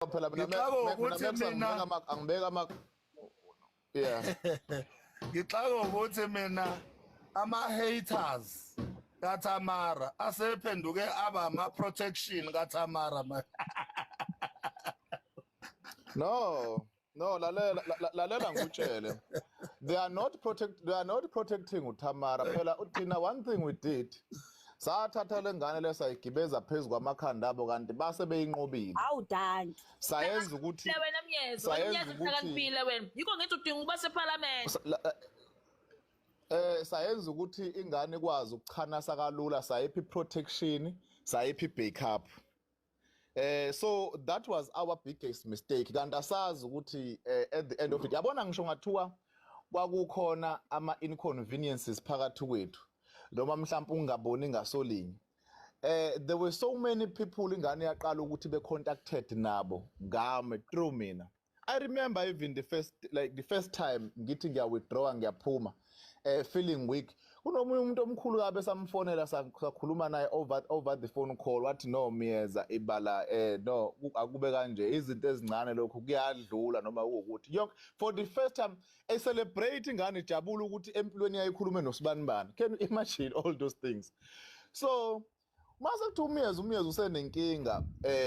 phela mina Ngixakwa mina ukuthi Max mina angibeka ama angibeka ama yeah. Ngixakwa ukuthi mina ama haters kaThamara asephenduke aba ama protection kaThamara manje. No, no, lalela lalela ngikutshele. They are not protecting uTamara. Phela uthina, one thing we did, sathatha lengane lesayigibeza phezulu kwamakhanda abo kanti base beyinqobile. Awu, danki. Sayenza ukuthi Wena Myeza, wena sayenza Myeza, ukuthi uhlakaniphile wena. Yikho ngithi udinga ukuba sephalamende. Sayenza ukuthi ingane ikwazi ukuchanasa kalula, sayiphi protection, sayiphi backup. So that was our biggest mistake, kanti asazi ukuthi at the end of it, yabona, ngisho ngathiwa kwakukhona ama inconveniences phakathi kwethu noma mhlawumbe ungaboni ngasolinye, there were so many people ingane yaqala ukuthi be contacted nabo ngame through mina. I remember even the first time ngithi ngiya withdraw, ngiyaphuma, feeling weak, kunomunye umuntu omkhulu kabe samfonela, sakhuluma naye over the phone call, wathi, "No Myeza, ibala no akube kanje, izinto ezincane, lokhu kuyadlula," noma ukuthi yonke for the first time e celebrate ingane, ijabula ukuthi empilweni yayikhulume nosibanibani. Can you imagine all those things? So mase kuthiwa uMyeza usenenkinga,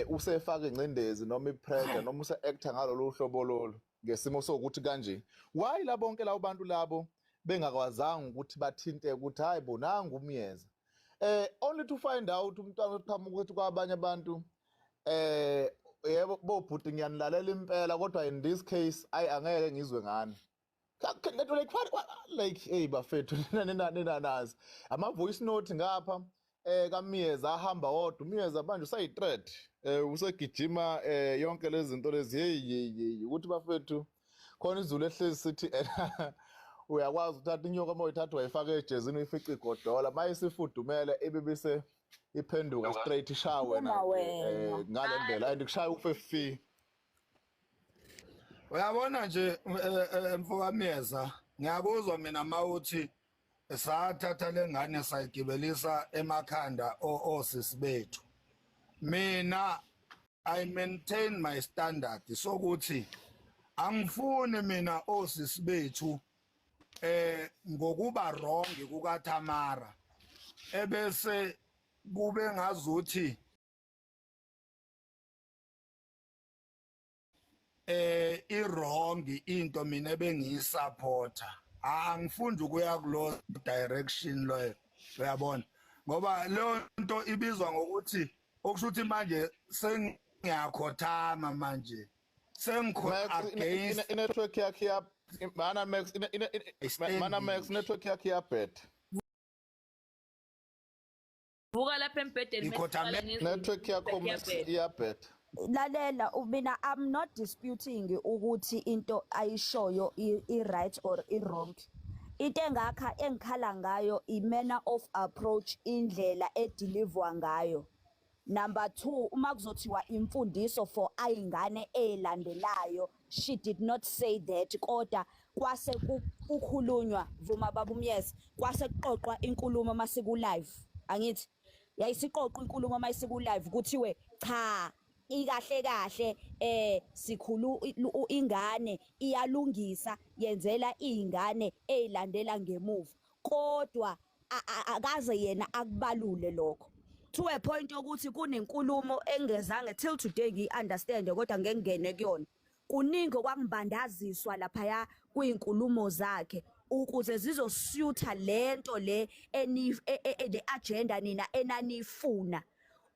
usefaka ingcindezi noma ipressure noma use-actor ngalolu hlobo lolu ngesimo sokuthi kanje, why la bonke labo bantu labo bengakwazanga ukuthi bathinte ukuthi hayi bonanga uMyeza, only to find out umntwana uqhamuka ukuthi kwabanye abantu, yebo bobhuti, ngiyanilalela impela, kodwa in this case ayi, angeke ngizwe ngani. Like what, like, hey bafethu, nina nina nazi ama voice note ngapha kaMiyeza ahamba wodwa. uMiyeza manje usayi-threat, usegijima, yonke lezi zinto lezi. Hey hey hey, ukuthi bafethu, khona izulu ehlezi sithi uyakwazi ukuthatha inyoka, uma uyithatha wayifaka ejezini, uyifice igodola, uma isifudumele ibe bise iphenduka straight ishaya wena. Uma wena. Ngale ndlela and kushaya ufe fi. Uyabona nje, mfokaMyeza, ngiyakuzwa mina mawuthi sathatha lengane sayigibelisa emakhanda osisi bethu. Mina I maintain my standard sokuthi angifuni mina osisi bethu ngokuba wrong kukaThamara ebese kube ngazuthi i-wrong into mina ebengiyisupporta. Angifundi ukuya kulo direction loyo, uyabona, ngoba leyo nto ibizwa ngokuthi okusho ukuthi manje sengiyakhothama manje, sengikho Max, against i-network yakhe ya mana Max, mana Max, network yakhe iyabheda. Vuka lapha embhedeni. Network yakho Max iyabheda. Lalela, mina I'm not disputing ukuthi into ayishoyo i-right or i-wrong. Into engakha engikhala ngayo i-manner of approach, indlela edeliverwa ngayo. Number 2, uma kuzothiwa imfundiso for ayingane elandelayo, she did not say that, kodwa kwase kukhulunywa, vuma baba uMyeza, kwase kuqoqwa inkulumo masiku live, angithi yayisiqoqwa inkulumo mayisiku live, kuthiwe cha, ikahle kahle sikhulu ingane iyalungisa, yenzela izingane ezilandela ngemuva, kodwa akaze yena akubalule lokho to a point yokuthi kunenkulumo engezange till today ngiyi-understand, kodwa ngeke ngene kuyona. Kuningi okwakubandaziswa laphaya kwinkulumo zakhe ukuze zizosuita lento le eni le agenda nina enanifuna.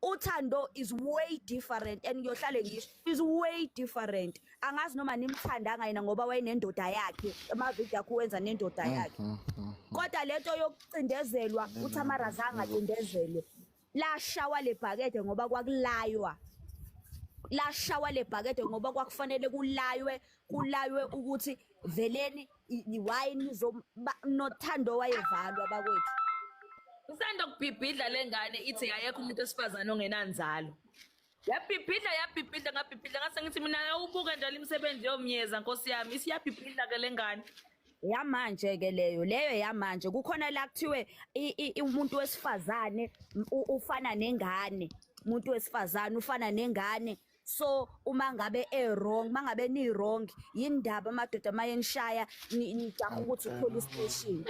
Uthando is way different and ngiyohlale ngisho, is way different. Angazi noma nimthandanga yena ngoba wayenendoda yakhe, amavidiyo akho wenza nendoda yakhe, kodwa lento yokucindezelwa, uThamara zange acindezelwe. Lashawa lebhakede ngoba kwakulaywa, lashawa lebhakede ngoba kwakufanele kulaywe, kulaywe ukuthi veleni why nizo nothando wayevalwa bakwethu. Isanda kubhibhidla lengane, ithi ayekho umuntu wesifazane ongenanzalo. Yabhibhidla, yabhibhidla, ngabhibhidla, ngase ngithi mina awubuke njalo imisebenzi yoMyeza, nkosi yami, isiyabhibhidla ke lengane. Yamanje ke leyo, leyo yamanje kukhona la kuthiwe umuntu wesifazane ufana nengane, umuntu wesifazane ufana nengane. So uma ngabe e-wrong, uma ngabe ni-wrong, yindaba amadoda mayenishaya nijaha ukuthi police station.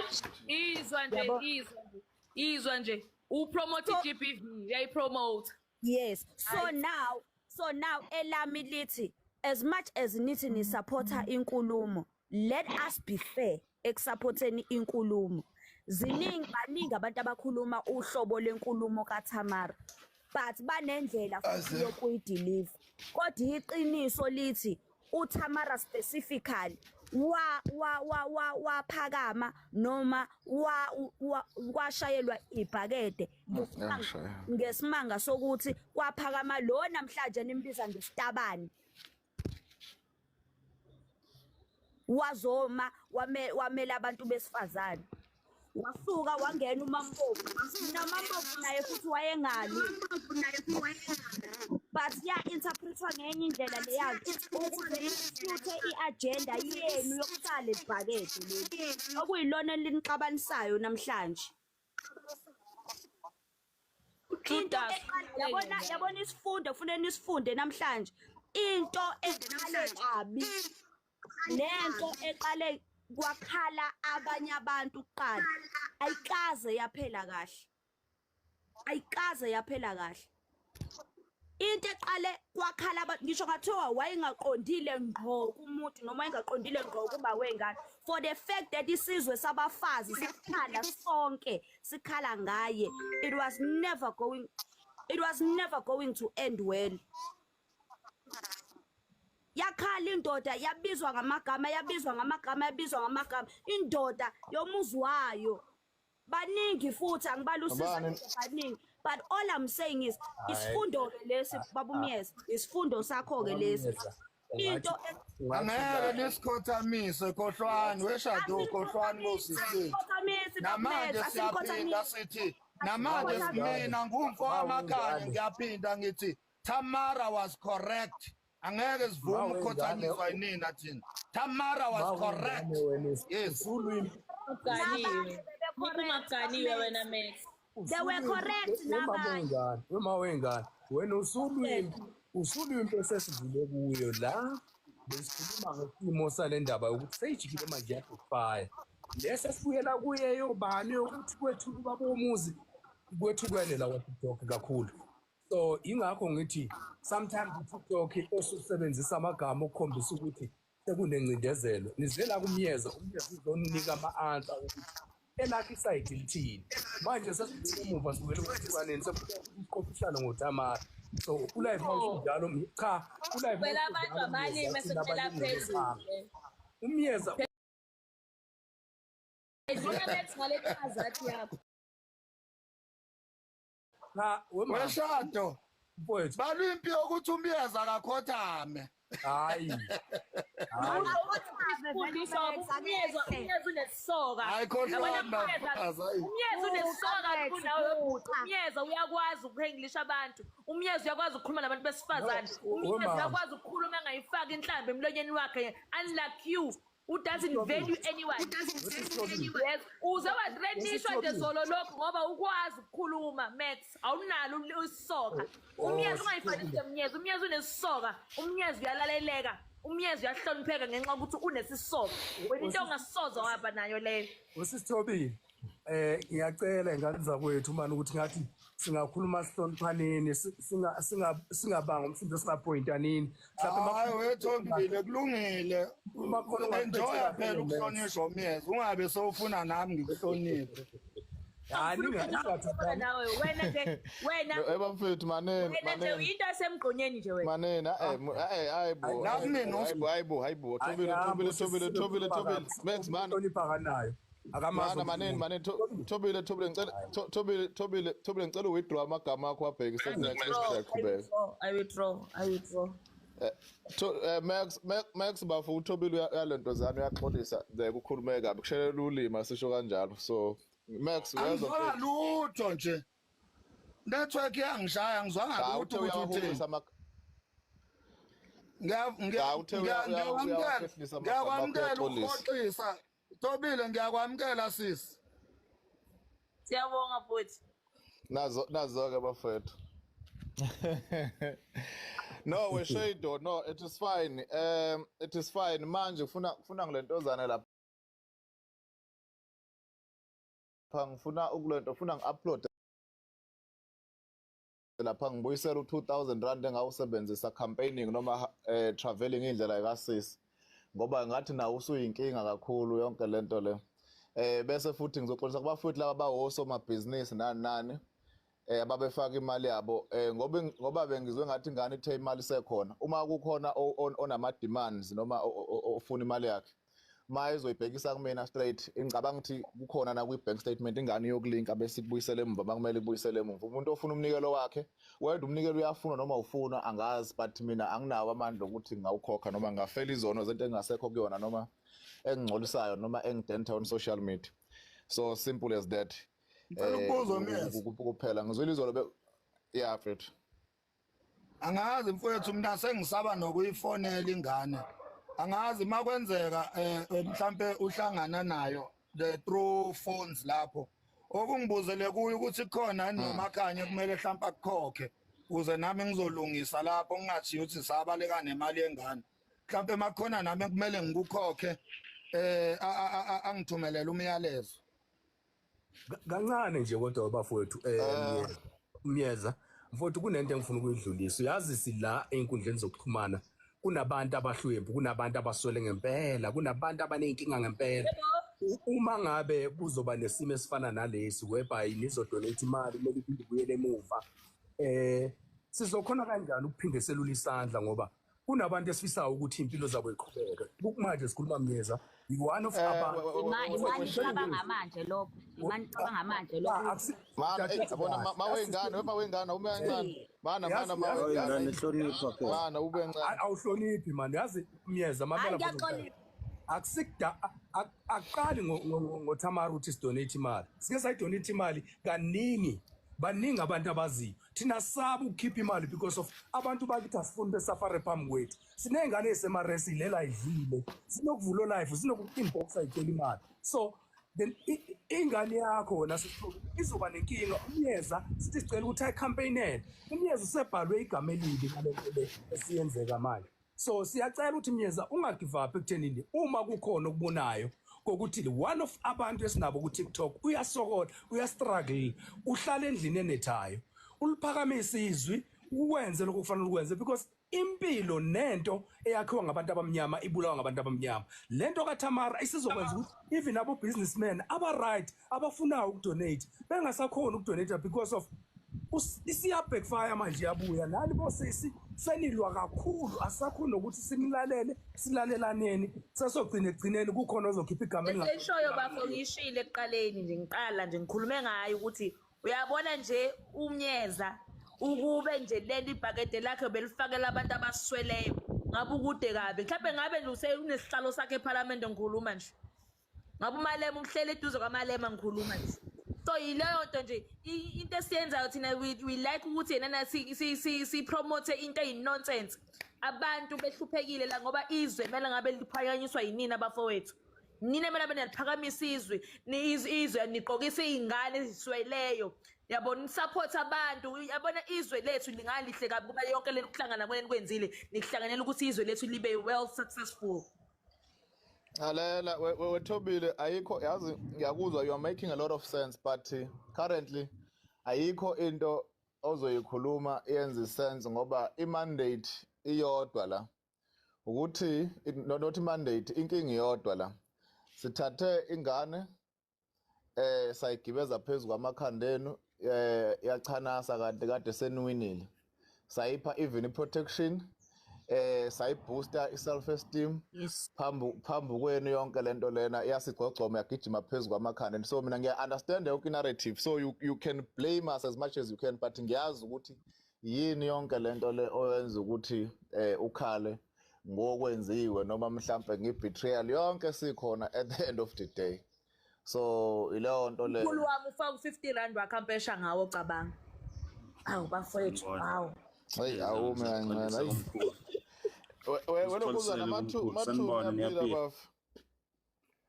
Izwa nje. Yabo. Izwa nje, izwa nje, upromote i-GBV, uyayipromote. Yes. So now elami lithi, as much as nithi ni supporta inkulumo, let us be fair ekusupporteni inkulumo. Ziningi, baningi abantu abakhuluma uhlobo lenkulumo kaTamara, but banendlela futhi yokuyideliver. Kodwa iqiniso lithi uTamara specifically wa wa wa wa waphakama noma wa kwashayelwa ibhakede Yangishaya. ngesimanga sokuthi kwaphakama lo namhlanje nimbiza ngesitabane, wazoma wamela abantu besifazane, wasuka wangena uMampofu, noMampofu naye futhi wayengali, but ya-interpretwa ngenye indlela leyayo ukuze nifuthe i-agenda yenu yokuhlala ibhakede leli okuyilona elinixabanisayo namhlanje. Into Judas. yabona isifundo kufanele nisifunde namhlanje, into eqale kabi nento eqale kwakhala abanye abantu kuqala ayikaze yaphela kahle, ayikaze yaphela kahle. Into eqale kwakhala abantu, ngisho ngathiwa wayengaqondile ngqo kumuntu noma wayengaqondile ngqo kuba wengane, for the fact that isizwe sabafazi sikhala sonke, sikhala ngaye, it was never going to end well. Yakhala indoda, yabizwa ngamagama, yabizwa ngamagama, yabizwa ngamagama, indoda yomuzi wayo. Baningi futhi, angibali Bani? usizo, baningi, but all I'm saying is isifundo ke lesi, babumyeza, isifundo sakho ke lesi, into Angeke nisikhothamise, khohlwani weshado, khohlwani bosisi. Namanje siyaphinda sithi, namanje mina ngumfo wamakhanya, ngiyaphinda ngithi Tamara was correct. Angeke sivume ukukhothanyiswa yinina thina. Tamara was correct. Yes. Uganiwe. Ungaganiwe wena, Max. They were correct nabanye. Wema wengane, wena usulwimpi esesidlule kuyo la besikhuluma ngesimo sale ndaba yokuthi seyijikile manje yabackfire. Lesi esibuyela kuye yobani yokuthi kwethu ubaba womuzi kwethukene la kwa-TikTok kakhulu. So ingakho ngithi sometimes u-TikTok osusebenzisa amagama okukhombisa ukuthi sekunencindezelo. Nizela kumyeza, umyeza uzoninika ama-answer ukuthi elakhe isayidi lithini. Manje sesibuyele emuva, sibuyele kwethukaneni, sekuqophisana ngoTamara. So ulive njalo, cha, ulive. Phela abantu abalimi sekutshela phezulu. Umyeza. Dlula, Max, ngale chazathi yakho. Cha, wema. Weshado. Mfowethu. Balwimpi yokuthi umyeza akakhothame. Hayi, hayi. Fundiswa umyeza, umyeza unesisoka. Hayi, khohlwani Yabona bafazi, hayi. Umyeza unesisoka kunawe bhuti. Umyeza uyakwazi ukuhengilisha abantu. Umyeza uyakwazi ukukhuluma nabantu besifazane. No, Umyeza wemama. uyakwazi ukukhuluma engayifaki inhlambi emlonyeni wakhe, unlike you who doesn't value anyone. Yes, uze wathreatenishwa nje zolo lokhu ngoba ukwazi ukukhuluma, Max, awunalo isisoka. Umyeza ungayifanisi nomyeza, umyeza unesisoka, umyeza uyalaleleka, umyeza uyahlonipheka ngenxa yokuthi unesisoka. Wena into ongasoza waba nayo leyo. Usisithobile, ngiyacela ingane zakwethu mani ukuthi ngathi singakhuluma sihloniphaneni, singabanga umsindo, singapointanini. Mhlawumbe Hayi wethobile, kulungile. Uma khona Enjoya ungaphethe phela kahle, ukuhlonishwa umyeza, ungabe sewufuna nami ngikuhloniphe. Hayi, Ufuna nawe wena nje wena. Ebamfethu, manene. Wena nje Manene. uyinto yasemgqonyeni nje wena. Manene, hayibo. Nami mina Hayibo, hayibo, Thobile, Thobile, Thobile, Thobile, Thobile, Max, man. Hlonipha kanayo akamazi. Mana, manene, manene, Thobile, Thobile, ngicela, Thobile, Thobile, Thobile, ngicela withdraw amagama akho abhekise ku next, bese siyaqhubeka. I withdraw, I withdraw. Max, Max, Max bafu, uThobile uyalentozana, uyaxolisa ze kukhulume kabi, kushelela ulimi, asisho kanjalo. So Max, uyezwa? Angizwanga Mfethu? lutho nje. Network iyangishaya, angizwanga Cha, lutho uthe ukuthi uthini. uyawahulisa ama Cha, uthe uyawahlehlisa amagama akho, Ngiyakwamukela uyaxolisa. ukuxoxisa. Thobile, ngiyakwamukela sisi. Siyabonga futhi. Nazo, nazo ke bafethu. No, we Shado, no, it is fine. It is fine. Manje kufuna ngilentozana lapha. Ngifuna ukulento, ufuna ngi-upload lapha ngibuyisela u-2000 rand engawusebenzisa campaigning noma traveling indlela kasisi, ngoba ngathi nawo usuyinkinga kakhulu yonke lento le. Bese futhi ngizoxolisa kubafowethu laba bawosomabhizinisi nani nani ababefaka imali yabo, ngoba bengizwe ngathi ingane ithe imali isekhona. Uma kukhona onama demands noma ofuna imali yakhe, ma ezoyibhekisa kumina straight, ngicabanga ukuthi kukhona na kwi-bank statement ingane yokulinka bese ikubuyisele emuva makumele ikubuyisele emuva. Umuntu ofuna umnikelo wakhe, whether umnikelo uyafuna noma ufuna angazi, but mina anginawo amandla okuthi ngingawukhokha noma ngingafela izono zento engingasekho kuyona noma engingcolisayo noma engidenta on social media. So simple as that. Ngicela ukubuza, Myeza. Kuphela ngizwile izolo yeah, Fred. Angazi mfowethu, mina sengisaba nokuyifonela ingane. Angazi makwenzeka mhlambe uhlangana nayo the through phones lapho. Okungibuzele kuyo ukuthi khona noma khanye kumele mhlambe akukhokhe uze nami ngizolungisa lapho, ngingathi uthi sabaleka nemali yengane. Mhlambe makhona nami kumele ngikukhokhe, angithumelele umyalezo. Kancane nje kodwa bafowethu, Myeza mfowethu, kunento engifuna ukuyidlulisa. Uyazi sila ey'nkundleni zokuxhumana kunabantu abahlwempu, kunabantu abaswele ngempela, kunabantu abaney'nkinga ngempela. Uma ngabe kuzoba nesimo esifana nalesi whereby nizodonate imali kumele iphinde ibuyele emuva, sizokhona kanjani ukuphinde selule isandla, ngoba kunabantu esifisayo ukuthi impilo zabo iqhubeke. Kumanje sikhuluma, Myeza, one of abantu Imani cabanga manje lokho, imani cabanga manje lokho. Mana, yabona ma wengane, ma wengane ube kancane. Mana mana ma wengane. Hlonipha phela. Mana ube kancane. Awuhloniphi man, yazi Myeza, mamela. Hayi, Akusikuda aqali ngoThamara ukuthi sidonate imali. Sike sayidonate imali kaningi, baningi abantu abaziyo. Thina saba ukukhipha imali because of abantu bakithi, asifuni besafare phambi kwethu. Siney'ngane ey'semaresi lela idlile, sinokuvula life, sinoku-inbox ayicela imali. So then ingane yakho wena izoba nenkinga. Umyeza sithi sicela ukuthi ayicampaignele. Umyeza usebhalwe igama elibi ngalento le esiyenzeka manje. So siyacela ukuthi Myeza ungagive up ekuthenini uma kukhona okubonayo kokuthi one of abantu esinabo ku-TikTok uyasokola, uyastruggle, uhlala endlini enethayo, uliphakamise izwi, ukwenze lokho kufanele ukwenze, because impilo nento eyakhiwa ngabantu abamnyama ibulawa ngabantu abamnyama. Lento kaThamara isizokwenza ukuthi even abo businessmen aba right abafunayo ukudonate bengasakhona ukudonate because of isiya backfire manje, yabuya nani bosisi senilwa kakhulu, asakhona ukuthi sinilalele, silalelaneni, sesogcina ekugcineni kukhona ozokhipha igama. Eshoyo bafo, ngishilo ekuqaleni nje, ngiqala nje ngikhulume ngayo ukuthi uyabona nje umnyeza, ukube nje leli ibhakede lakhe belifakela abantu abasweleyo, ngabe ukude kabi. Mhlawumbe ngabe nje unesihlalo sakhe ephalamende ngikhuluma nje, ngabe uMalema uhleli eduze kwaMalema ngikhuluma nje. So yileyo nto nje, into esiyenzayo thina, we like ukuthi yena si promote into eyi-nonsense, abantu behluphekile la, ngoba izwe kumele ngabe liphakanyiswa yinini abafowethu. Nina kumele benaliphakamisa izwe, izwe niqokisa iy'ngane ezisweleyo, yabona, nisupport abantu. Yabona, izwe lethu lingalihle kabi kuba yonke le kuhlangana kwenu kwenzile, nikuhlanganela ukuthi izwe lethu libe well successful. Alela wethobile, ayikho, yazi ngiyakuzwa, you are making a lot of sense, but currently ayikho into ozoyikhuluma yenza sense, ngoba i-mandate iyodwa la, ukuthi not mandate, inkinga iyodwa la. Sithathe ingane sayigibeza phezulu kwamakhanda enu, yachanasa kanti kade seniwinile. Sayipha even i-protection, sayibooster i-self esteem phambi kwenu. Yonke lento lena iyasigcogcoma, yagijima phezulu kwamakhanda. And so mina ngiya understand yonke i-narrative, so you can blame us as much as you can, but ngiyazi ukuthi yini yonke lento le oyenza ukuthi ukhale ngokwenziwe noma mhlambe ngi-betrayal yonke sikhona at the end of the day. So ileyo nto le. Mkhulu wami ufaka u-50 rand wakhampesha ngawo, cabanga. Awu bafowethu, awu. Hayi, awume kancane, hayi. Wena kuza namathu mathu. Sanibona, Ngiyaphila. niyaphila? Bafo.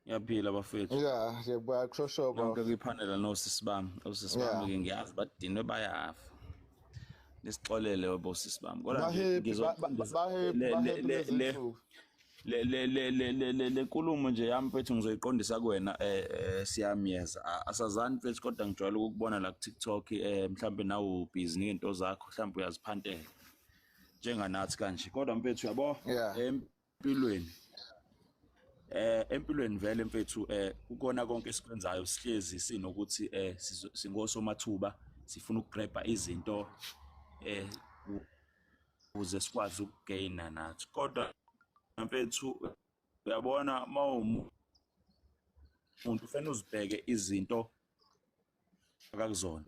Ngiyaphila bafethu. Ya, nje kushosho. Nonke Bafo. kwiphanela nosisi bami. Osisi bami ke ngiyazi badinwe bayafa. Nisixolele bosisi bami. Kodwa nje Ba-happy, ngizoqondisa ba-happy, le le ba-happy le kulezi le nsuku. le le le le le le le nkulumo nje yami mfethu ngizoyiqondisa kuwena siyamyeza. Asazani mfethu, kodwa ngijwayele ukukubona la ku TikTok, mhlambe nawe ubhizi ngento zakho, mhlambe uyaziphantela njenganathi kanje, kodwa mfethu yabo empilweni empilweni vele mfethu, kukona konke esikwenzayo sihlezi sinokuthi singosomathuba, sifuna ukugrabha izinto ukuze sikwazi ukugaina nathi. Kodwa mfethu uyabona, mawumuntu ufanele uzibheke izinto akakuzona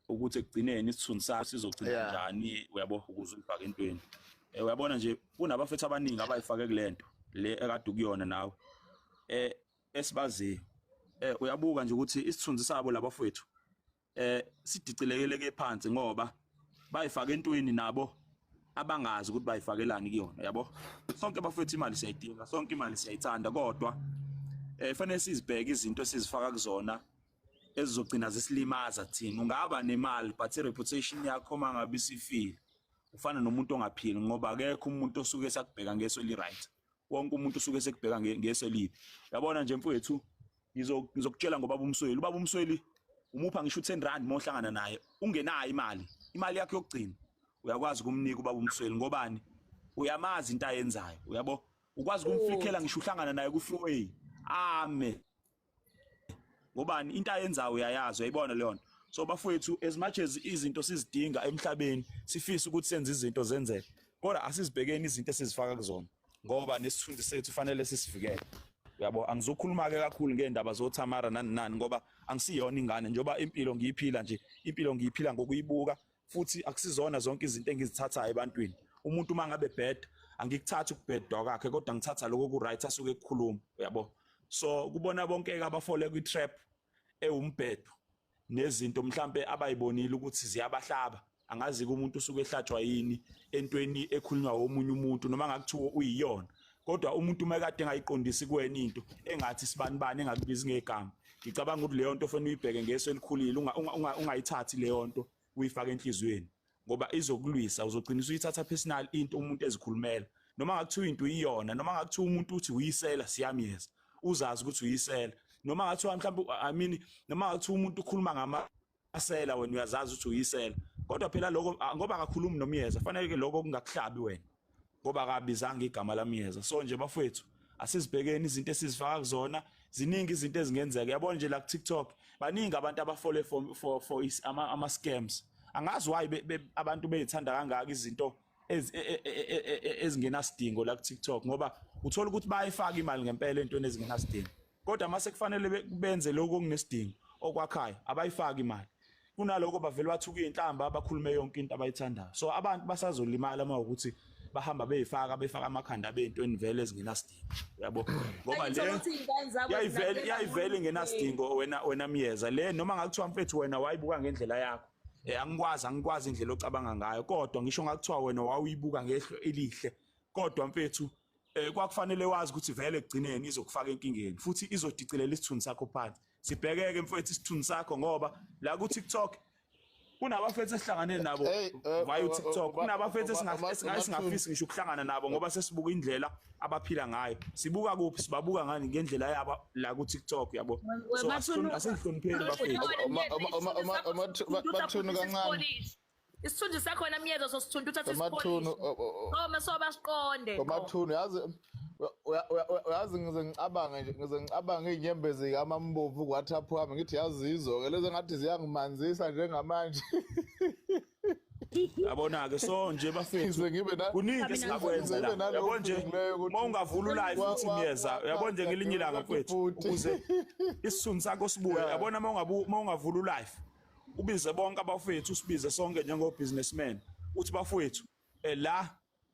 ukuthi ekugcineni isithunzi sakho sizogcina kanjani, uyabo, ukuze uyifake entweni. Uyabona nje kunabafethu abaningi abayifake kulento le ekade ukuyona nawe esibaziyo. Uyabuka nje ukuthi isithunzi sabo labafethu sidicilekele phansi ngoba bayifaka entweni nabo abangazi ukuthi bayifakelani kuyona, yabo. Sonke bafethu imali siyayidinga, sonke imali siyayithanda, kodwa fanele sizibheke izinto esizifaka kuzona ezizogcina zisilimaza thina. Ungaba nemali but i-reputation yakho mangabe isifile ufana nomuntu ongaphili, ngoba akekho umuntu osuke esakubheka ngeso eli-right, wonke umuntu usuke esekubheka ngeso elibi. Yabona nje mfowethu, ngizokutshela ngobaba uMsweli. Ubaba uMsweli umupha ngisho u-10 rand mohlangana naye ungenayo imali yakho yokugcina, uyakwazi ukumnika ubaba uMsweli. Ngobani? Uyamazi into ayenzayo, uyabo, ukwazi ukumflikhela ngisho uhlangana naye ku-freeway ame, ngobani? Into ayenzayo uyayazi, uyayibona leyo nto. So bafowethu, as much as izinto sizidinga emhlabeni, sifisa ukuthi senze izinto zenzeke, kodwa asizibhekeni izinto esizifaka kuzona, ngoba nesithunzi sethu fanele sisivikele, uyabo. Angizokhuluma ke kakhulu ngendaba zoThamara nani nani, ngoba angisiyona ingane. Njengoba impilo ngiyiphila nje, impilo ngiyiphila ngokuyibuka, futhi akusizona zonke izinto engizithathayo ebantwini. Umuntu uma ngabe bad, angikuthathi ukubhedwa kwakhe, kodwa ngithatha lokho ku right asuke ekukhuluma, uyabo. So kubona bonke abafole kwi trap ewumbhedo nezinto mhlambe abayibonile ukuthi ziyabahlaba, angazi umuntu usuke ehlatshwa yini entweni ekhulunywa omunye umuntu, noma ngakuthiwa uyiyona, kodwa umuntu uma kade engayiqondisi kuwena into engathi sibani bani engakubizi ngegama, ngicabanga ukuthi leyo nto ofanele uyibheke ngeso elikhulile, ungayithathi leyo nto uyifake enhliziyweni, ngoba izokulwisa, uzogcina usuyithatha personal into umuntu ezikhulumela. Noma ngakuthiwa into uyiyona, noma ngakuthiwa umuntu uthi uyisela, siyamyeza, uzazi ukuthi uyisela. Noma ngathiwa mhlawumbe, I mean, noma ngathiwa umuntu ukhuluma ngamasela, wena uyazazi ukuthi uyisela, kodwa phela lokho ngoba akakhulumi nomyeza, fanele ke lokho kungakuhlabi wena, ngoba akabizanga igama lamyeza. So nje bafowethu, asizibhekeni izinto esizifaka kuzona, ziningi izinto ezingenzeka. Yabona nje la ku TikTok baningi abantu abafole for ama scams. Angazi why abantu beyithanda kangaka izinto ezingenasidingo la ku TikTok, ngoba uthola ukuthi bayifaka imali ngempela entweni ezingenasidingo, kodwa mase kufanele benze lokho okunesidingo okwakhayo abayifaki imali. Kunaloko bavele bathuka inhlamba, abakhulume yonke into abayithandayo. So abantu basazolimala uma ukuthi bahamba beyifaka befaka amakhanda abentweni vele ezingenasidingo, uyabo, ngoba le yayivele ingenasidingo. Wena Myeza le, noma ngakuthiwa mfethu wena wayibuka ngendlela yakho, angikwazi indlela ocabanga ngayo, kodwa ngisho ngakuthiwa wena wawuyibuka ngehlo elihle, kodwa mfethu kwakufanele wazi ukuthi vele ekugcineni izokufaka enkingeni futhi izodicilela isithunzi sakho phansi. Sibhekeke mfethu isithunzi sakho, ngoba la ku TikTok kunabafethu esihlangane nabo via TikTok, kunabafethu esingafisi ngisho ukuhlangana nabo, ngoba sesibuka indlela abaphila ngayo. Sibuka kuphi? Sibabuka ngani? Ngendlela yabo la ku TikTok, yabo. So asihlonipheni bafethu. Mathunu kancane. Isithunzi sakho wena Myeza sosithuntu uthatha isipolishi. Noma sobasiqonde. Mathunu, yazi uyazi ngize ngicabange nje, ngize ngicabange izinyembezi kaMambovu ku-WhatsApp wami, ngithi yazizo ke lezo ngathi ziyangimanzisa njengamanje. Yabona ke, so nje bafethu kuningi esingakwenza la, yabo nje uma ungavula live futhi Myeza, yabo nje ngelinye ilanga mfethu, ukuze isithunzi sakho sibuye, yabona, uma ungavula live ubize bonke abafethu, usibize sonke njengo businessman, uthi bafethu la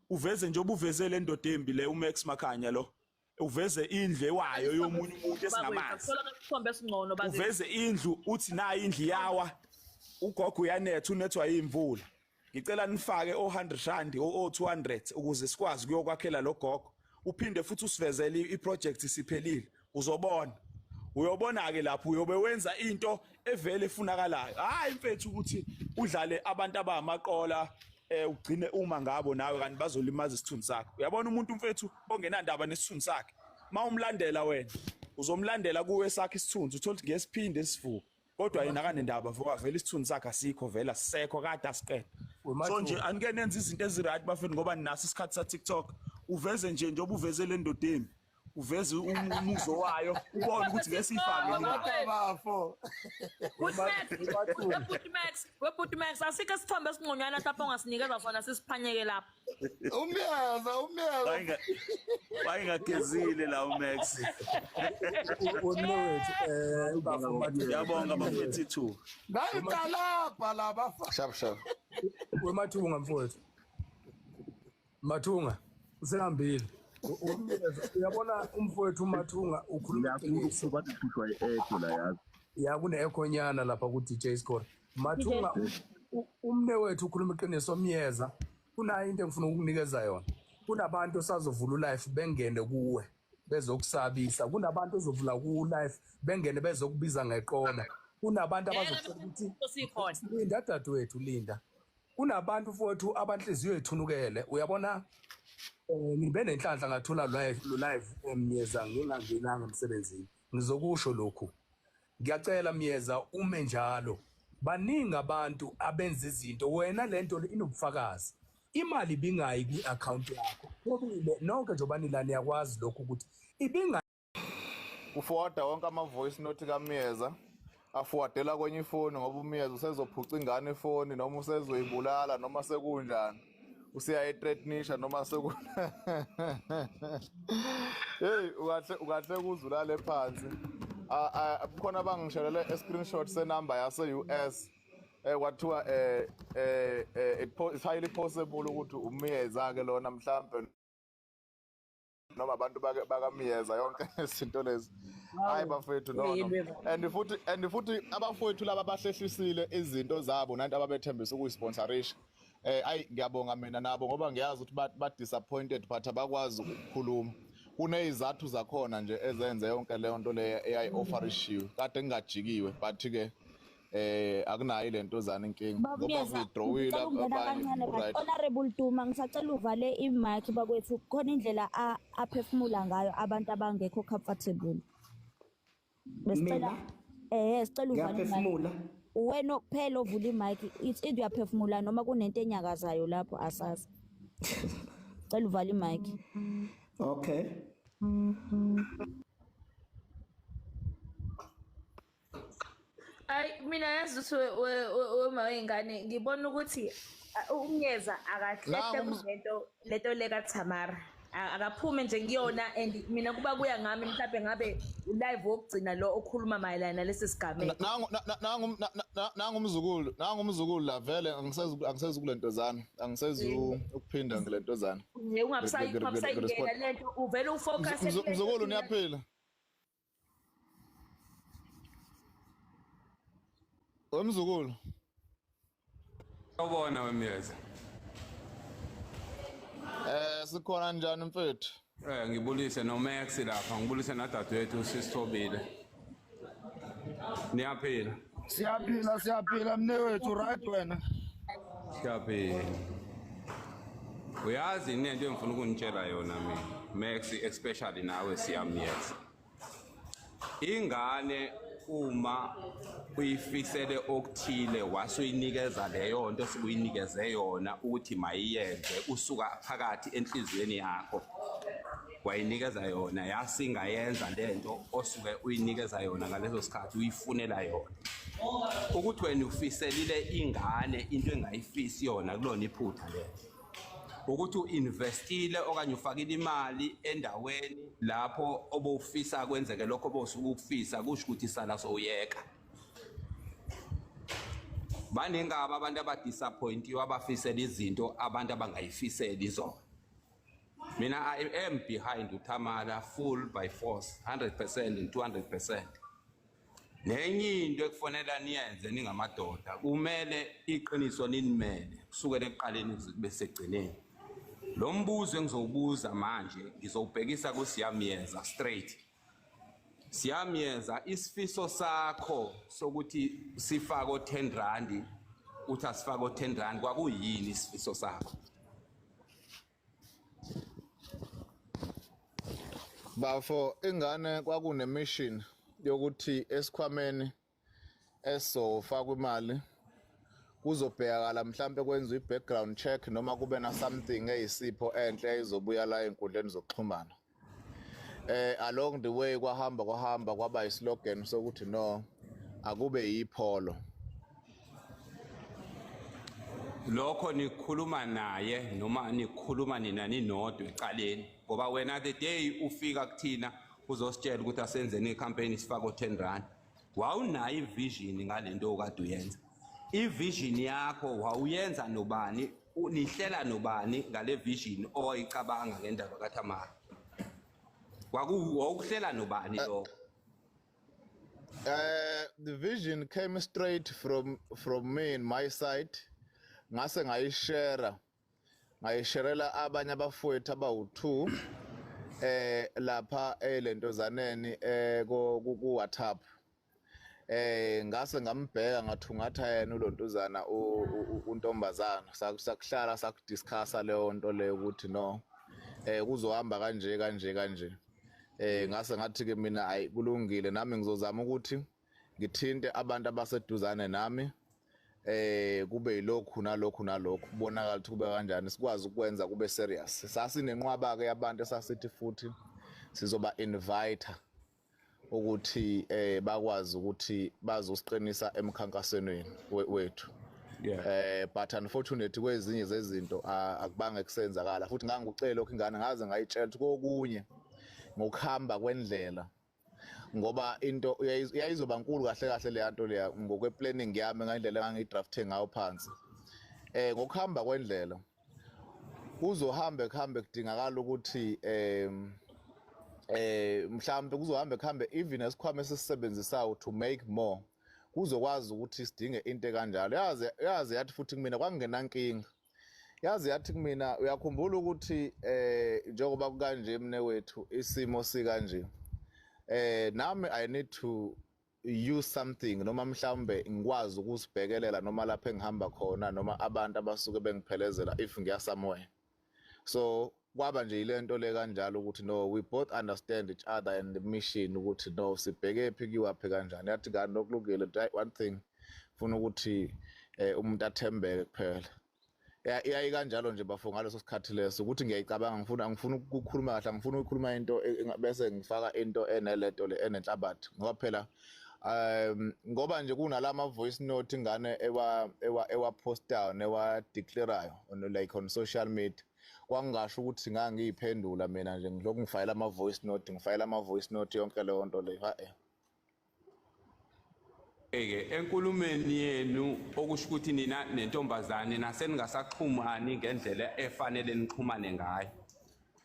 uveze nje obuveze le ndoda embi le uMax Makhanya lo, uveze indlu ewayo yomunye umuntu esingamazi, uveze indlu uthi nayi indlu yawa, ugogo uyanetha, unethwa imvula, ngicela nifake o100 rand o200 ukuze sikwazi kuyokwakhela lo gogo. Uphinde futhi usivezele iproject siphelile, uzobona Uyobona ke lapho uyobe wenza into evele efunakalayo. Hayi mfethu ukuthi udlale abantu abamaqola ugcine uma ngabo nawe kanti bazolimaza isithunzi sakho. Uyabona umuntu mfethu ongenandaba nesithunzi sakhe, mawumlandela wena uzomlandela kuwe sakhe isithunzi, uthola ukuthi ngesiphinde esivuka, kodwa yena akanendaba vuka vele isithunzi sakhe asikho vele asisekho kade asiqeda. So nje anike nenze izinto ezi-right bafethu, ngoba ninaso isikhathi sa-TikTok. Uveze nje njengoba uveze le ndodeni, uveze umuzo wayo, ubone ukuthi ngesifake Kodwa bafo. Bhuti Max, asikho isithombe esingconywana lapho ongasinikeza sona sisiphanyeke lapho. Umyeza, umyeza. Wayengagezile la uMax. Wemnewethu bafo. Ngiyabonga bafethu ithuba. Ngayitalabha la bafa. Sharp sharp. Wemathunga mfowethu. Mathunga usehambile. Uyabona umfowethu uMathunga ukhuluma iqiniso. Bathi i-echo la yazi. Ya, kune-echo nyana lapha ku-DJ Score. Mathunga, umne wethu ukhuluma iqiniso. Myeza, kunayo into engifuna ukukunikeza yona. Kunabantu osazovula u-live bengene kuwe bezokusabisa, kunabantu ozovula ku-live bengene bezokubiza ngeqoma, kunabantu abazokutshela ukuthi Sikhona. Linda dadewethu, linda. Kunabantu mfowethu abanhliziyo ethunukele. Uyabona, ngibe nenhlanhla ngathola live lo live Myeza ngingangenanga emsebenzini. Ngizokusho lokhu, ngiyacela Myeza ume njalo. Baningi abantu abenza izinto, wena lento le inobufakazi. Imali ibingayi kwi-account yakho Thobile, nonke njengoba nila niyakwazi lokhu ukuthi ibingayi. Uforwarda wonke ama-voice note kaMyeza, aforwardela kwenye ifoni, ngoba uMyeza usezophuca ingane ifoni noma usezoyibulala noma sekunjani, usiyayithreatenisha noma seku hey, ukahle ukahle kuzulale phansi. Kukhona abangishelele e-screenshot senamba yase-US, kwathiwa it's highly possible ukuthi uMyeza ke lona mhlambe noma abantu bakaMyeza, yonke izinto lezi. Hayi bafethu, no. And futhi abafowethu laba bahlehlisile izinto zabo nanto ababethembisa ukuyisponsorisha. Ayi, ngiyabonga mina nabo ngoba ngiyazi ukuthi ba disappointed, but abakwazi ukukhuluma. Kunezizathu zakhona nje ezenze yonke leyo nto leyo eyayi-offerishiwe kade kungajikiwe, but ke akunayo lento zana inkinga ngoba Babuyeza, withdrawile ngicela ukungena abanye. kancane but Right. Honorable Duma, ngisacela uvale imic bakwethu, khona indlela aphefumula ngayo abantu abangekho comfortable. Besicela Mina? Sicela uvale imic. Ngiyaphefumula. Wena kuphela ovula imic, it's either uyaphefumula noma kunento enyakazayo lapho, asazi. Cela uvale imic. Okay. Ayi, mina yazi ukuthi wema wey'ngane ngibona ukuthi uMyeza akahlehle Nangu kulento lento le kaThamara. Akaphume nje kuyona, and mina kuba kuya ngami mhlawumbe ngabe live wokugcina lo okhuluma mayelana nalesi sigameko. Nangu nangu nangu umzukulu, nangu umzukulu la vele angisezu kulentozana, angisezu ukuphinda ngilentozana. Nje ungabusayingena lento, uvele ufocus. Mzukulu, niyaphila? Wemzukulu. Sawubona wemyeza. Sikhona, njani mfethu? Ngibulise noMax lapha, ngibulise nadadewethu usisithobile. Niyaphila? Siyaphila, siyaphila mnewethu, right wena? Siyaphila. Uyazi inento engifuna ukunitshela yona mina, Max, especially nawe siyamyeza. Ingane uma uyifisele okuthile wasuyinikeza leyo nto osukuyinikeze yona ukuthi mayiyenze, usuka phakathi enhliziyweni yakho wayinikeza yona, yasingayenza lento osuke uyinikeza yona ngaleso sikhathi uyifunela yona. Ukuthi wena ufiselile ingane into engayifisi yona, kulona iphutha lelo. Ukuthi uinvestile okanye ufakile imali endaweni lapho obufisa kwenzeke lokho obosuke ukufisa, kusho ukuthi sala sowuyeka. Baningi abantu abadisappointiwe abafisela izinto abantu abangayifiseli zona. Mina I am behind uThamara full by force, 100% and 200%. Nenye into ekufanele niyenze ningamadoda, kumele iqiniso ninimele kusukela ekuqaleni kuze kube sekugcineni. Lo mbuzo engizowubuza manje ngizowubhekisa kuSiyamyeza straight. Siyamyeza isifiso sakho sokuthi sifake o10 rand, uthi asifake o10 rand, kwakuyini isifiso sakho? Bafo, ingane kwakune mission yokuthi esikhwameni esizofakwa imali kuzobhekakala, mhlambe kwenziwe i-background check noma kube na something eyisipho enhle ezobuya la enkundleni zokuxhumana. Along the way kwahamba kwahamba kwaba islogan sokuthi no, akube yiPolo. Lokho nikhuluma naye noma nikhuluma nina ninodwa ecaleni? Ngoba wena the day ufika kuthina uzositshela ukuthi asenzeni icampaign, sifake o10 rand, wawunayo ivision ngalento okade uyenza? Ivision yakho wawuyenza nobani? Nihlela nobani ngale vision owayicabanga ngendaba kaThamara? Wawukuhlela nobani lokho? The vision came straight from me in my side. Ngase ngayishare. Ngayisharela abanye abafowethu abawu2 lapha elentozaneni ku WhatsApp. Ngase ngambheka, ngathungatha yena ulontuzana, untombazana, sakuhlala, sakudiscussa leyo nto leyo ukuthi no, kuzohamba kanje kanje kanje. Ngase ngathi ke mina, ayi, kulungile, nami ngizozama ukuthi ngithinte abantu abaseduzane nami, kube yilokhu nalokhu nalokhu, kubonakala ukuthi kube kanjani, sikwazi ukwenza kube serious. Sasinenqwaba ke yabantu esasithi futhi sizoba invite ukuthi bakwazi ukuthi bazosiqinisa emkhankasweni wethu. But unfortunately kwezinye zezinto akubange kusenzakala. Futhi ngangikucela lokho ingane, ngaze ngayitshela ukuthi kokunye ngokuhamba kwendlela, ngoba into yayizoba nkulu kahle kahle le nto leya ngokwe planning yami, ngendlela engangiyidrafte ngayo phansi. Ngokuhamba kwendlela kuzohambe kuhambe kudingakala ukuthi mhlawumbe kuzohambe kuhambe even esikhwama esisisebenzisayo to make more, kuzokwazi ukuthi sidinge into kanjalo. Yazi yathi futhi kumina kwakungenankinga. Yazi yathi kumina, uyakhumbula ukuthi njengoba kukanje mne wethu, isimo sikanje, nami I need to use something noma mhlawumbe ngikwazi ukusibhekelela noma lapha engihamba khona noma abantu abasuke bengiphelezela if ngiya somewhere. So kwaba nje ilento le kanjalo ukuthi no, we both understand each other and the mission ukuthi no, sibheke phi, kiwaphi, kanjani. Yathi kanti lokulungile, one thing funa ukuthi umuntu athembeke kuphela. Yayi kanjalo nje bafo ngaleso sikhathi leso ukuthi ngiyayicabanga, ngifuna, angifuni ukukhuluma kahle, angifuni ukukhuluma into bese ngifaka into eneleto le enenhlabathi, ngoba phela ngoba nje kunalama voice note ingane ewa postayo newa declareayo on like on social media, kwangingasho ukuthi ngangiyiphendula mina nje ngilokhu ngifayela ama voice note, ngifayela ama voice note, yonke leyo nto leyo, ha. Eke enkulumeni yenu, okusho ukuthi nina nentombazane naseningasaxhumani ngendlela efanele nixhumane ngayo.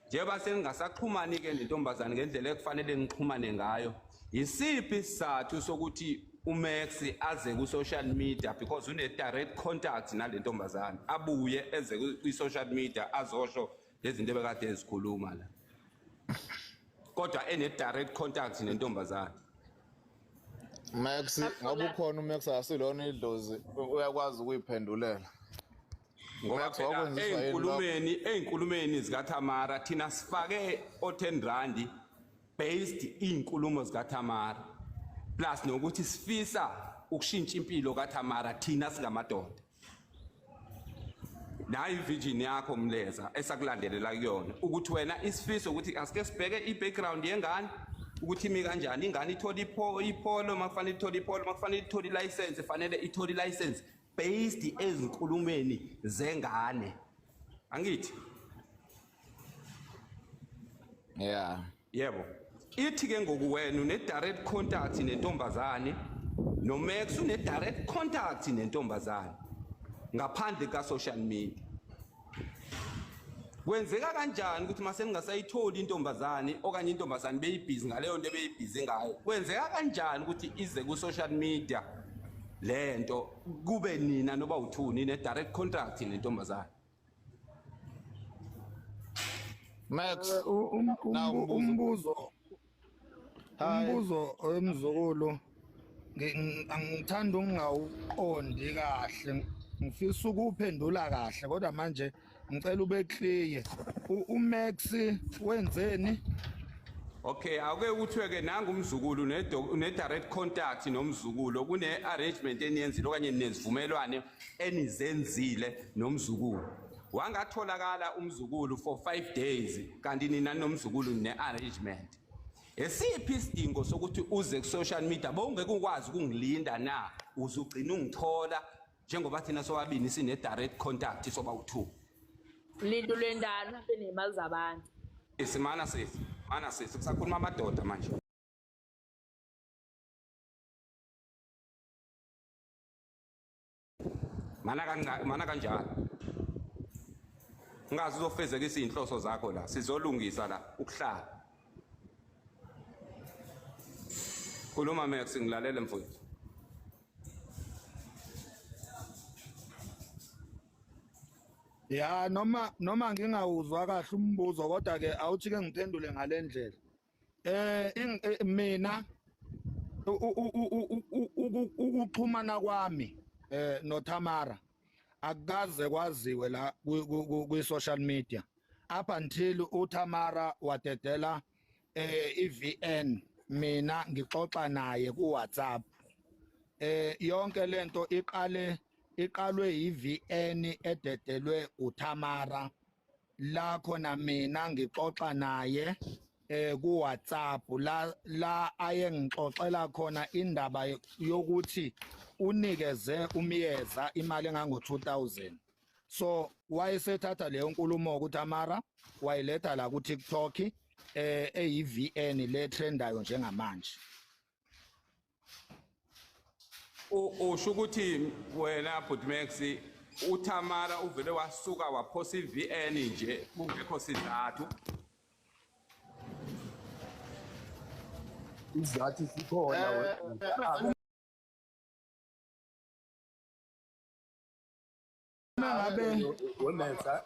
Njengoba seningasaxhumani ke nentombazane ngendlela ekufanele nixhumane ngayo, isiphi isizathu sokuthi uMax aze ku social media, because une direct contact nale ntombazane, abuye eze kwi social media azosho lezi zinto ebekade ezikhuluma la, kodwa ene direct contact nentombazane? Max, ngoba ukhona uMax, asilona idlozi, uyakwazi ukuyiphendulela. Ngoba Max, phela wakwenziswa yini lokho? Ey'nkulumeni zikaThamara, thina sifake o-10 rand based iy'nkulumo zikaThamara, plus nokuthi sifisa ukushintsha impilo kaThamara thina singamadoda. Nayo ivision yakho Mleza esakulandelela kuyona, ukuthi wena isifiso ukuthi asike sibheke i-background yengane ukuthi imi kanjani, ingane ithole iPolo makufanele ithole iPolo, makufanele ithole ilicense, fanele ithole ilicense, based ezinkulumeni zengane, angithi? Yeah. Yebo, ithi ke ngoku wena une direct contact nentombazane, noMax une direct contact nentombazane ngaphandle ka social media. Kwenzeka kanjani ukuthi mase ningasayitholi intombazane, okanye intombazane beyibhizi ngaleyo nto ebeyibhizi ngayo, kwenzeka kanjani ukuthi ize ku social media lento, kube nina noba uthuni ne direct contact nentombazane? Max, Umbuzo. Umbuzo emzukulu angithanda ukungawuqondi kahle, ngifisa ukuphendula kahle kodwa manje ngicela ube clear. uMax wenzeni? Okay, awuke kuthiwe ke nanga umzukulu ne direct contact nomzukulu, kune arrangement eniyenzile okanye nezivumelwane enizenzile nomzukulu. Wangatholakala umzukulu for 5 days kanti nina nomzukulu ne arrangement. Esiphi isidingo sokuthi uze ku social media bowungeke ukwazi ukungilinda na uzugcina ungithola njengoba thina sobabini sine direct contact soba u2. Linto lwendalo uhambe nemali zabantu. Isimana sisi, mana sisi kusakhuluma amadoda manje. Mana kancane, mana kanjalo. Ungazi uzofezekisa izinhloso zakho la, sizolungisa la ukuhlala. Khuluma Max, ngilalele mfowethu. Ya noma ngingawuzwa kahle umbuzo kodwa ke awuthi ke ngiphendule ngalendlela. Mina ukuxhumana kwami noTamara akukaze kwaziwe la kwi social media up until uTamara wadedela iVN, mina ngixoxa naye ku WhatsApp. Yonke lento iqalwe iVN ededelwe uTamara, la khona mina ngixoxa naye ku WhatsApp, la aye ngixoxela khona indaba yokuthi unikeze uMyeza imali engango 2000. So wayesethatha leyo nkulumo kuTamara wayiletha la ku TikTok eyiVN le trendayo njengamanje. Usho ukuthi wena Bhuti Max uTamara uvele wasuka waphosa iVN nje kungekho sizathu. Izathu sikhona wena. Ngabe wemenza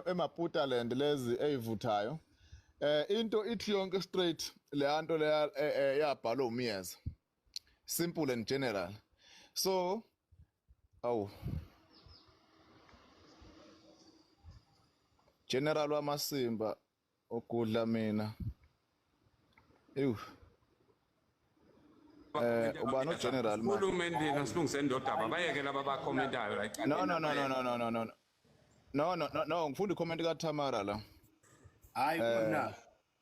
emaPutaland lezi eyivuthayo, into ithi yonke straight le nto leya yabhalwa uMyeza, simple and general. So awu general wamasimba ogudla mina ewu ubani ugeneral manje? Uhulumeni asilungise ndodaba, bayeke laba abakhomentayo la. No no no no no no no no no no no, ngifunda icomment kaTamara la. Hayi khona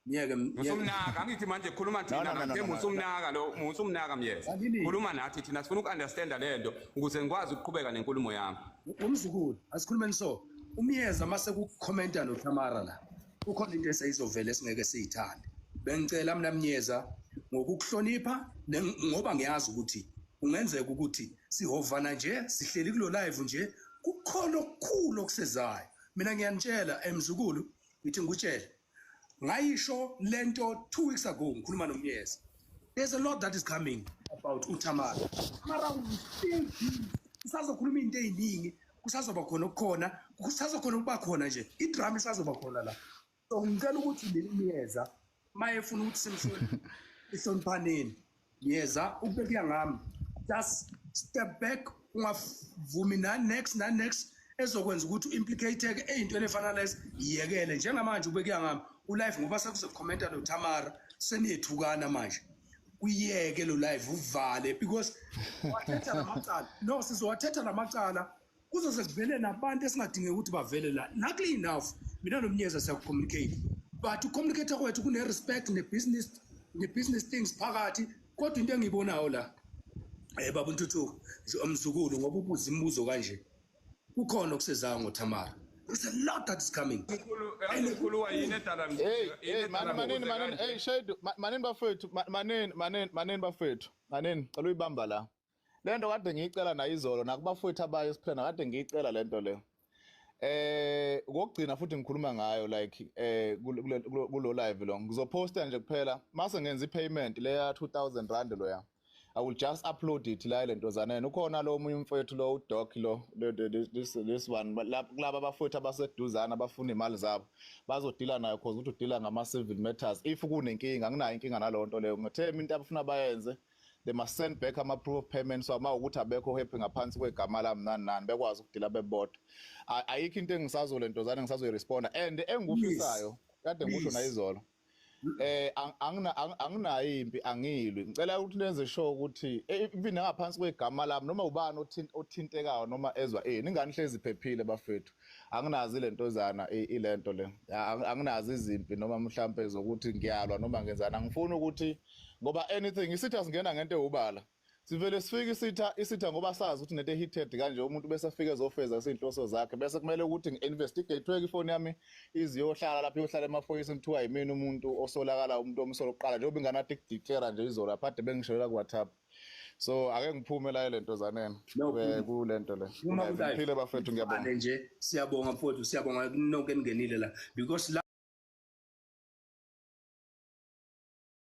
ngiyeke musumnaka, angithi manje khuluma thina nathi musumnaka lo musumnaka Myeza. Khuluma nathi thina sifuna ukunderstanda lento ukuze ngikwazi ukuqhubeka nenkulumo yami. Umzukulu asikhulumeni so uMyeza mase kukhomenta noTamara la kukhona into eseyizovela esingeke siyithande. Bengicela mina Myeza ngokukuhlonipha ngoba ngiyazi ukuthi kungenzeka ukuthi sihovana nje sihleli kulo live nje kukhona okukhulu okusezayo. Mina ngiyanitshela emzukulu ngithi ngikutshele ngayisho lento 2 weeks ago ngikhuluma noMyeza. There's a lot that is coming about uTamara. Mara kusazokhuluma into eziningi, kusazoba khona okukhona, kusazokhona ukuba khona nje idrama isazoba khona la. So ngicela ukuthi leli Myeza mayefuna ukuthi simhloniphe ihloniphaneni. Myeza ukubeka ngami just step back, ungavumi na next na next ezokwenza ukuthi uimplicate eyintweni efana lezi, yiyekele njengamanje ubekuya ngami ulive ngoba sekuzokhomenta noTamara seniyethukana manje. Uyeke lo live uvale because wathetha lamacala. No, sizowathetha lamacala kuzoze kuvele nabantu esingadingeki ukuthi bavele la. Luckily enough mina noMyeza siyakucommunicate, but ucommunicate kwethu kune respect ne business, ne business things phakathi. Kodwa into engiyibonayo la Baba Ntuthuko, nje umzukulu, ngoba ubuza imibuzo kanje, kukhona okusezayo ngoThamara. There's a lot that is coming. Mkhulu, yazi mkhulu, yini edala Hey, yini hey, edala manini, ngibuze manini, kanje? Hey, Shade, manini bafethu, manini, manini, manini bafethu, manini, cela uyibamba la. Lento kade ngiyicela nayo izolo, nakubafowethu abaye esiphela kade ngiyicela lento le. Okugcina futhi ngikhuluma ngayo like kulo live lo. Ngizoposta nje kuphela mase ngenza i-payment leya R2000 loya. I will just upload it la lentozaneni. Ukhona lo omunye umfowethu lo, uDoc lo, this one kulaba abafowethu abaseduzana abafuna imali zabo, bazodila nayo, cause ukuthi udila ngama civil matters. If kunenkinga, anginayo inkinga naleyo nto leyo. Ngithe into abafuna bayenze, they must send back ama proof of payment, so uma ukuthi abekho happy ngaphansi kwegama lami nani nani, bekwazi ukudila bebodwa. Ayikho into engisazo lentozana ngisazoyiresponda, and engikufisayo kade ngikusho nayizolo, anginayo impi, angilwi. Ngicela ukuthi nenze sure ukuthi even ngaphansi kwegama lami noma ubani othintekayo noma ezwa ingane ihlezi iphephile bafethu. Anginazi lentozana ilento le, anginazi izimpi noma mhlambe zokuthi ngiyalwa noma ngenzana. Angifuni ukuthi ngoba anything isitha singena ngento ewubala, sivele sifike isitha ngoba sazi ukuthi nento heated kanje, umuntu bese afike ezofeza izinhloso zakhe, bese kumele ukuthi ngi-investigate ifoni yami iziyohlala lapho, iyohlala emaphoyiseni, kuthiwa yimina umuntu osolakala, umuntu omsolo kuqala, njengoba ingane ade kudeclare nje izolo lapha ade bengishelela ku-WhatsApp. So ake ngiphume la le ntozaneni No, phuma. Kule nto le. Phuma ku-live. Ngiphile bafethu, ngiyabonga. Nje siyabonga mfowethu, siyabonga nonke eningenile la because la